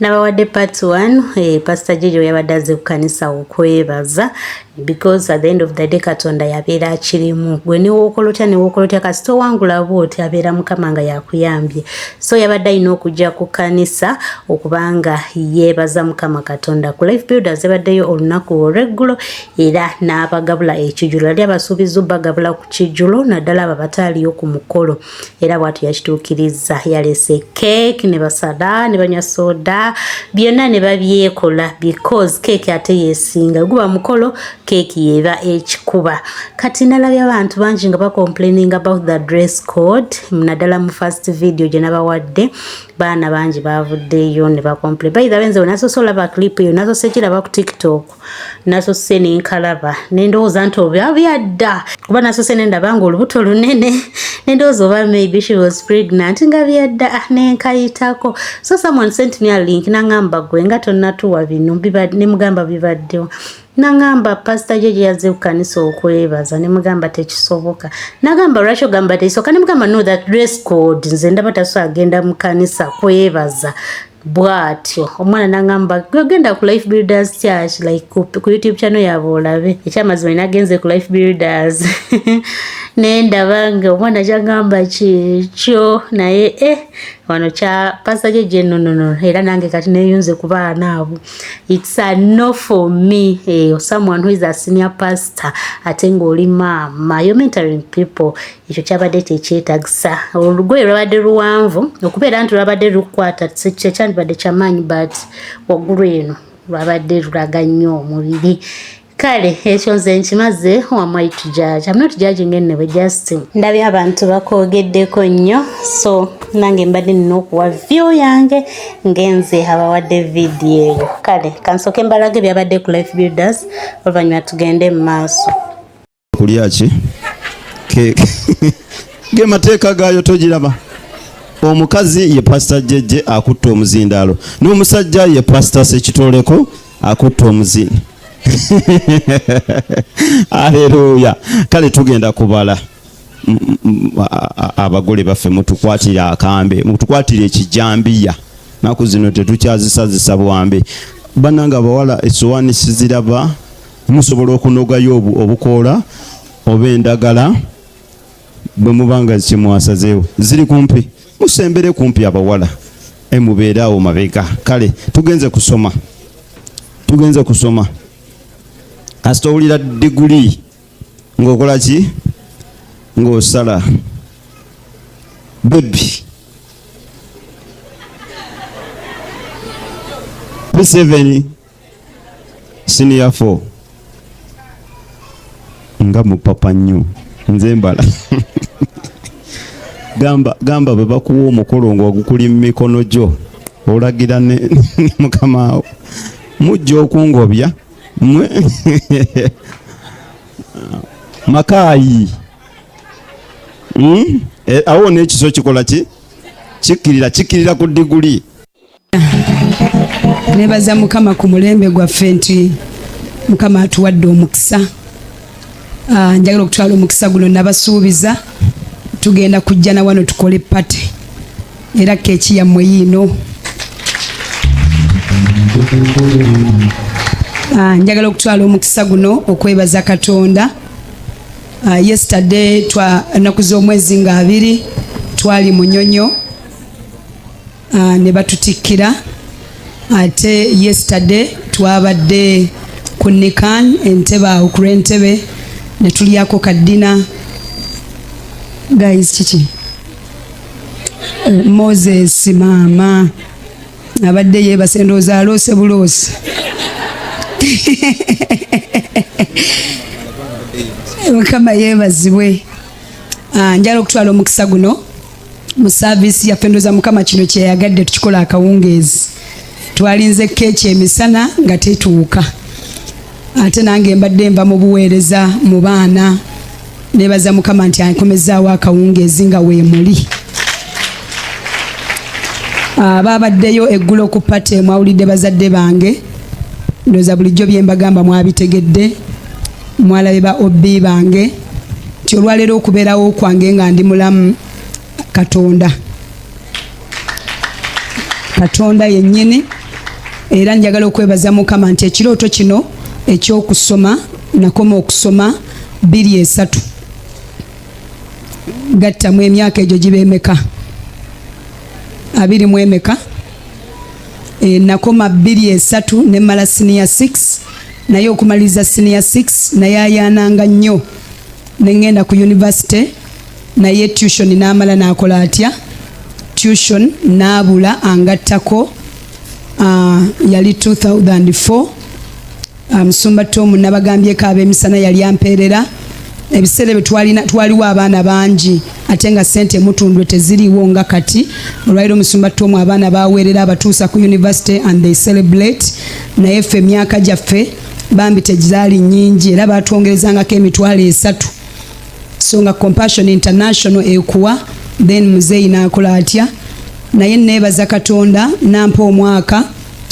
Nabawadde part 1, Pastor Jeje yabadde azze ku kanisa okwebaza, because at the end of the day Katonda yabeera akirimu. Gwe newookola otya, newookola otya, kasita owangula bwoti abeera Mukama nga yakuyambye. So yabadde alina okujja ku kanisa okubanga yeebaza Mukama Katonda. Ku Life Builders yabaddeyo olunaku olweggulo era n'abagabula ekijjulo. Yali abasuubiza obbagabula ku kijjulo, naddala abo abataaliyo ku mukolo, era bw'atyo yakituukirizza. Yaleese cake ne basala ne banywa soda, byonna ne babyekola, because cake ate yeesinga. Guba mukolo, keeki yeba ekikuba. Kati nalabye abantu bangi nga bacomplaining about the dress code, naddala mu first video gye nabawadde. Baana bangi bavuddeyo ne bacomplain. By the way, nze nasoose olaba clip eyo, nasoose kiraba ku TikTok, nasoose nenkalaba nendowooza nti oba byadda, kuba nasoose nendaba nga olubuto lunene, nendowooza oba maybe she was pregnant, nga byadda. Ah, nenkayitako. So someone sent me a link, nangamba, "Gwe nga tonnatuwa bino?" Nemugamba, "Bibaddewo?" Nangamba, "Pastor Jeje yazze ku kanisa okwebaza." Nemugamba, "Tekisoboka." Nagamba, "Lwaki ogamba tekisoboka?" Nemugamba, "No, that dress code, nze ndaba tasobola agenda mu kanisa kwebaza bw'atyo." Omwana nangamba, "Genda ku Life Builders Church, like ku YouTube channel yaabwe olabe." Ekyamazima, nagenze ku Life Builders nendaba nga omwana kyagamba kyekyo, naye wano kya Pastor Jeje, no, no, no. Era nange kati neyunze ku baana abo. It's a no for me. Someone who is a senior pastor ate ng'oli maama, you're mentoring people, ekyo kyabadde tekyetagisa. Olugoye lwabadde luwanvu, okubeera nti lwabadde lukwata kyandibadde kyamaanyi, but waggulu eno lwabadde lulaga nnyo omubiri. Kale ekyo nze nkimaze. Who am I to judge? I'm not judging anyway, just ndabye abantu bakwogeddeko nnyo, so nange mbadde nina okuwa view yange ngenze abawadde vidiyo eyo. Kale kansooke mbalage byabadde ku Life Builders, oluvannyuma tugende mu maaso. Kulya ki keeke ge mateeka gaayo togiraba. Omukazi ye Pasita Jejje akutta omuzindaalo, n'omusajja ye Pasita Sekitoleko akutta omuzinda. Aleluya! Kale tugenda kubala. Abagole baffe, mutukwatire akambe, mutukwatire ekijambiya. Naku zino tetukyazisazisa bwambe. Bannange abawala, essowaani siziraba. Musobola okunogayo obukoola oba endagala bwe muba nga kimwasazeewo. Ziri kumpi, musembere kumpi abawala, emubeere awo mabega. Kale tugenze kusoma, tugenze kusoma. Kasita owulira diguli ng'okola ki? Ng'osala baby P7, senior 4, nga mupapa nnyo. Nze mbala gamba gamba, bwe bakuwa omukolo nga gukuli mu mikono gyo, olagira ne mukamaawo mujja okungobya mwe makaayi. Awo n'ekiso kikola ki? Kikkirira, kikkirira ku diguli. Nebaza Mukama ku mulembe gwaffe nti Mukama atuwadde omukisa. Njagala okutwala omukisa guno, nabasuubiza tugenda kujja na wano tukole party, era keeki yammwe yiino. Njagala okutwala omukisa guno okwebaza Katonda. Yesterday twa ennaku z'omwezi nga 20 twali Munyonyo, ne batutikkira. Ate yesterday twabadde ku Nikan Entebe, awo ku lw'Entebe, ne tulyako kaddina. Guys, kiki? Moses maama abadde yeebase, ndowooza aloose buloosi. Mukama yeebazibwe. Njagala okutwala omukisa guno mu service yaffe. Ndowooza Mukama kino kyeyagadde tukikola akawungeezi. Twalinze keeki emisana nga tetuuka, ate nange mbadde nva mu buweereza mu baana. Nebaza Mukama nti ankomezaawo akawungeezi nga weemuli. Babaddeyo eggulo ku party, mwawulidde bazadde bange. Ndowooza bulijjo bye mbagamba mwabitegedde, mwalabe ba OB bange nti olwaleero okubeerawo kwange nga ndi mulamu, Katonda, Katonda yennyini. Era njagala okwebaza Mukama nti ekirooto kino ekyokusoma nakoma okusoma 23, gattamu emyaka egyo giba emeka? Abiri mu emeka? Nakoma 23 nemmala senior 6, naye okumaliriza senior 6 naye ayaananga nnyo, neŋŋenda ku university, naye tuition n'amala n'akola atya, tuition n'abula angattako. Yali 2004. Musumba Tom nabagambyeko ab'emisana yali ampeerera. Ebiseera ebyo twaliwo abaana bangi, ate nga sente emutundwe teziriiwo nga kati. Olwaliro omusumba Tom abaana baweerera abatuusa ku university and they celebrate, naye ffe emyaka gyaffe bambi tezaali nnyingi, era batwongerezangako 30,000. So nga Compassion International ekuwa, then muzeeyi n'akola atya, naye neebaza Katonda nampa omwaka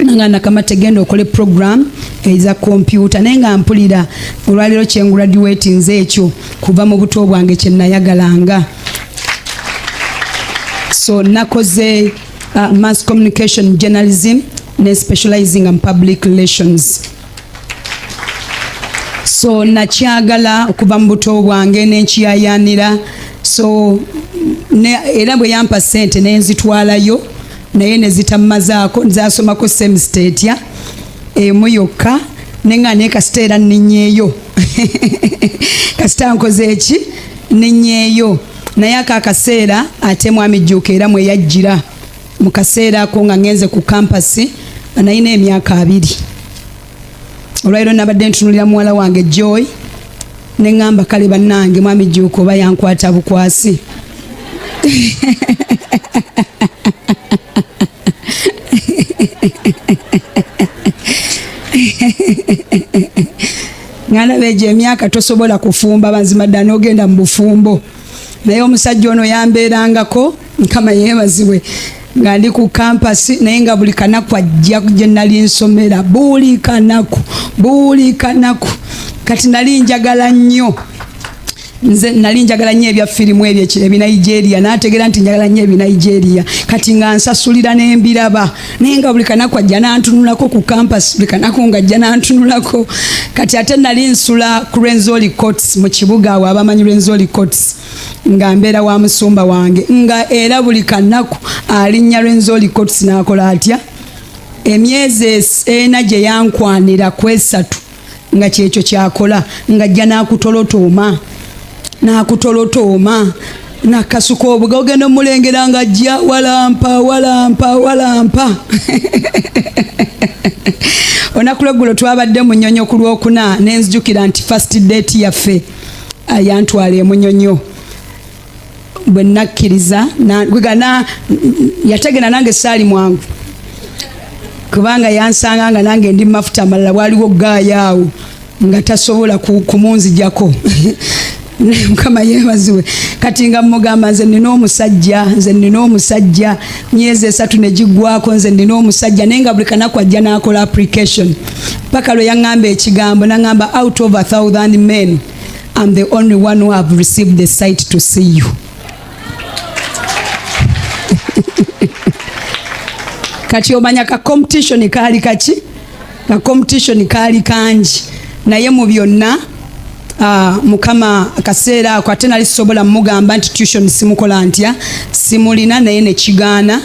nga nakamate genda okole program eza kompyuta, naye nga mpulira olwaliro kyengraduate nze ekyo kuva mu buto bwange kyenayagalanga. So nakoze mass communication journalism ne specializing in public relations. So nakyagala okuva mu buto bwange nenkiyayanira. So era bwe yampa sente nenzitwalayo, naye nezitammazaako, nzasomako semester etya emu yokka, nenga naye kasita era nninyeeyo, kasita nkoze eki, ninyeeyo. Naye ako akaseera ate mwami Jjuuko era mwe yajjira mu kaseera ako nga ngenze ku campus, nalina emyaka 20. Olwaliro nabadde ntunulira muwala wange Joy, neŋŋamba kale bannange mwami Jjuuko oba yankwata bukwasi. Ng'alaba egyo emyaka tosobola kufumba, bazima ddala n'ogenda mu bufumbo. Naye omusajja ono yambeerangako, Mukama yeebazibwe, nga ndi ku campus, naye nga buli kanaku ajja gye nali nsomera, buli kanaku, buli kanaku. Kati nali njagala nnyo, nze nali njagala nnyo ebya firimu ebyo ebinigeria, n'ategeera nti njagala nnyo ebinigeria. Kati nga nsasulira n'embiraba, naye nga buli kanaku ajja n'antunulako ku campus, buli kanaku nga ajja n'antunulako. Kati ate nali nsula ku Rwenzori Courts mu kibuga awo, abamanyi Rwenzori Courts, nga mbeera wa musumba wange, nga era buli kanaku alinnya Rwenzori Courts n'akola atya. Emyezi 4 gye yankwanira ku 3 nga kyekyo kyakola, ng'ajja n'akutolotooma, n'akutolotooma, nakasuka obuga, ogenda omulengera nga ajja walampa walampa walampa. Olunaku lweggulo twabadde mu Nnyonyo ku Lwokuna, nenzijukira nti first date yaffe yantwala emunyonyo. Bwe nakkiriza yategera nange saali mwangu, kubanga yansanga nga nange ndi mafuta amalala, waliwo gaaya awo nga tasobola kumunzijako. Mukama yeebazibwe. Kati nga mugamba nze nina omusajja, nze nina omusajja, myezi 3 ne giggwako, nze nina omusajja, naye nga buli kanaku ajja n'akola application, paka lwe yaŋŋamba ekigambo, naŋŋamba out of 1,000 men I'm the only one who have received the sight to see you. Kati omanya ka competition kaali kaki, ka competition kaali kangi, naye mu byonna Mukama akaseera ako ate nali sisobola mugamba nti tuition simukola ntya, simulina, naye nekigaana.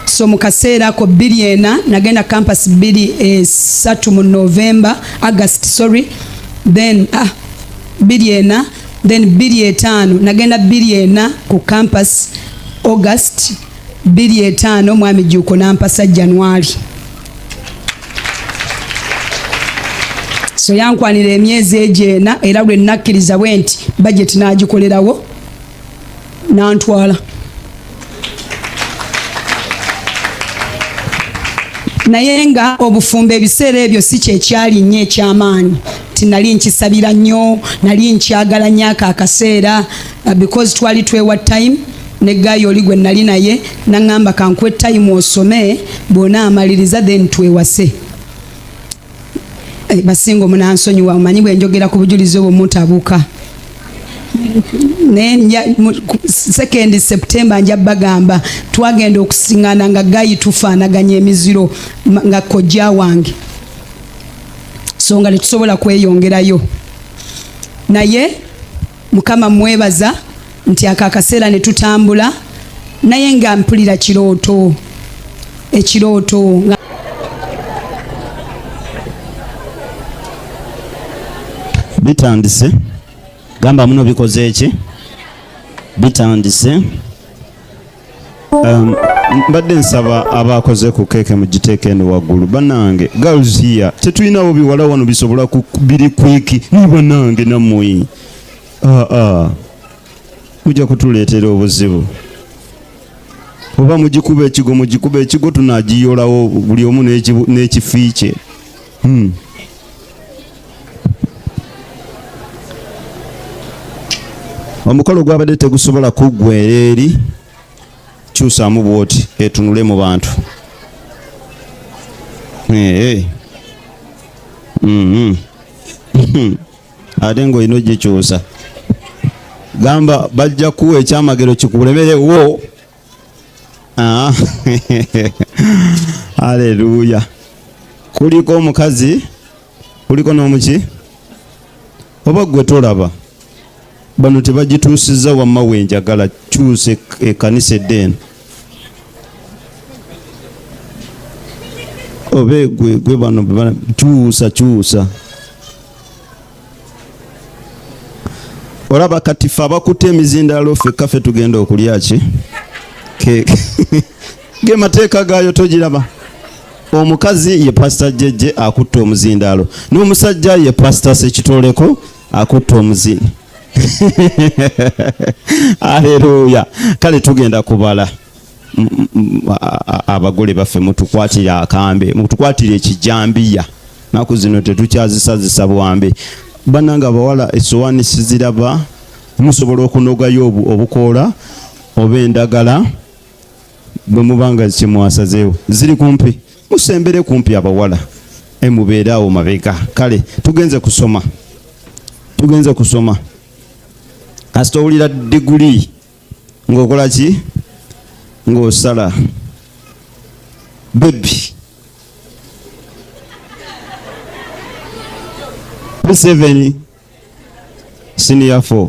So mu kaseera ako 24 nagenda campus 23 mu November, August, sorry, then 24, then 25 nagenda 24 ku campus August 25, mwami Jjuuko n'ampasa January. So yankwanira emyezi egyo 4, era lwe nakkiriza bwe nti budget n'agikolerawo n'antwala. Naye nga obufumbo ebiseera ebyo si kyekyali nnyo ekyamaanyi, nti nali nkisabira nnyo, nali nkyagala nnyo ako akaseera, because twali twewa time ne gaayo oli gwe nali naye, naŋŋamba kankuwe time osome, bw'onaamaliriza then twewase. Basinga omunansonyiwa, omanyi bwe njogera ku bujulizi obwo mutabuka. Naye second September nja bagamba twagenda okusingana nga gayi tufaanaganya emiziro nga kojja wange, so nga tetusobola kweyongerayo. Naye Mukama mwebaza nti ako akaseera ne tutambula, naye nga mpulira kirooto, ekirooto nga bitandise. Gamba muno bikoze eki? Bitandise. Mbadde nsaba abakoze ku keeke mugiteeke eno waggulu. Banange girls here, tetulinawo biwala wano bisobola biri kwiki ni banange nammwe. Mujja kutuleetera obuzibu. Oba mugikuba ekigo, mugikuba ekigo, tunagiyolawo buli omu n'ekifi kye. Omukolo gwabadde tegusobola kuggwera eri. Kyusaamu bw'oti etunule mu bantu. Hey. Ate ng'olina ogikyusa. Gamba bajja kuwa ekyamagero kikulemere wo. Haleluya. Kuliko omukazi, kuliko n'omuki? Oba gwe tolaba. Bano tebagituusizza wamma we njagala kyusa ekkanisa edda eno. Oba gwe bano kyusa, kyusa. Olaba kati ffe abakutte emizindaalo ffekka ffe tugenda okulya ki? Keeke. Ge mateeka gaayo togiraba. Omukazi ye Pastor Jejje akutte omuzindaalo, n'omusajja ye Pastor Ssekitoleko akutte omuzindaalo. Aleluya. Kale tugenda kubala. Abagole baffe mutukwatire akambe, mutukwatire ekijambiya. Naku zino tetukyazisazisa bwambe. Bannange abawala essowaani siziraba, musobola okunogayo obukoola oba endagala bwe muba nga kyemwasazeewo. Ziri kumpi, musembere kumpi abawala, mubeere awo mabega. Kale tugenze kusoma, tugenze kusoma. Kasita owulira diguli ng'okola ki? Ng'osala bebi. P7 senior 4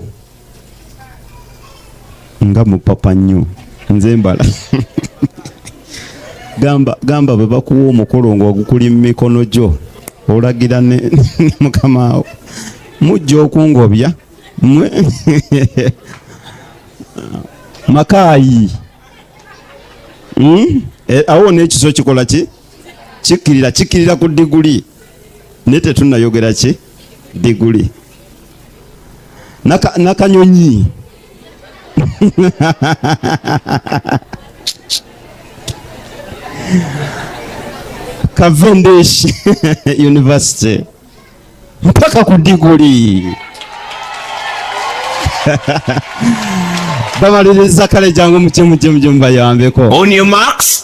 nga mupapa nnyo nze mbala. Gamba bwe bakuwa omukolo ng'ogukuli mu mikono gyo olagira ne mukama wo mujja okungobya mwe makaayi. Awo n'ekiso kikola ki? Kikkirira, kikkirira ku diguli. Naye tetunnayogera ki? Diguli. Nakanyonyi. Cavendish University mpaka ku diguli. Bamaliriza kale, jangu mujje, mujje, mujje mubayambeko. On your marks.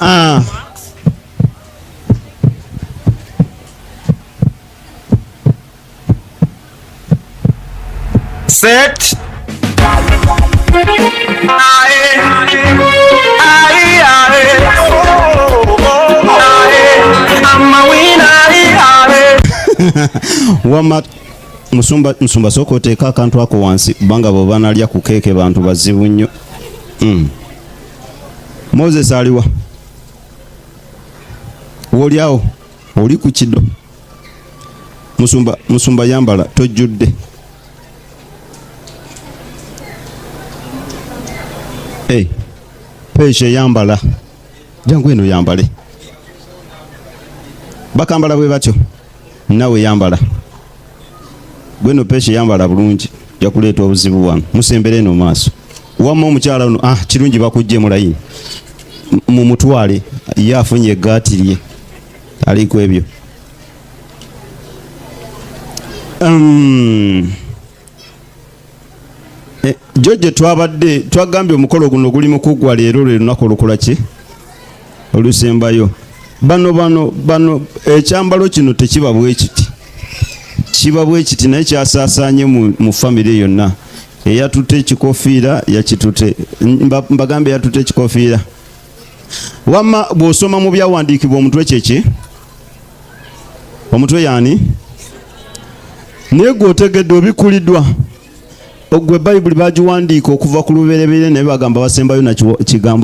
Set. Aye. Aye, aye. Oh, oh, aye. I'm a winner, aye. Wama musumba, musumba sooka oteeke akantu ako wansi kubanga bwe banalya ku keeke bantu bazibu nnyo. Moses aliwa? W'oli awo? Oli ku kido? Musumba, musumba yambala tojjudde. Hey, peshe yambala. Jangu eno yambale. Bakambala bwe batyo. Nawe yambala. Gweno peshe yambala bulungi. Ja kuleeta obuzibu wano. Musembere eno maaso. Wamma omukyala ono, kirungi bakujje mu layini. Mumutwale, ye afunye eggaati lye. Aliko ebyo. Jjojje twabadde twagambye omukolo guno guli mu kuggwa leero, lwe lunaku olukola ki? Olusembayo. Bano, bano, bano, ekyambalo kino tekiba bwe kiti. Kiba bwe kiti naye kyasaasaanye mu famire yonna. Eyatutte ekikofiira yakitute. Mbagambe eyatutte ekikofiira. Wamma bw'osoma mu byawandiikibwa omutwe kyeki? Omutwe yaani? Naye gwe otegedde obikkuliddwa. Ogwe Bayibuli bagiwandiika okuva ku lubereberye naye bagamba basembayo na kigambo.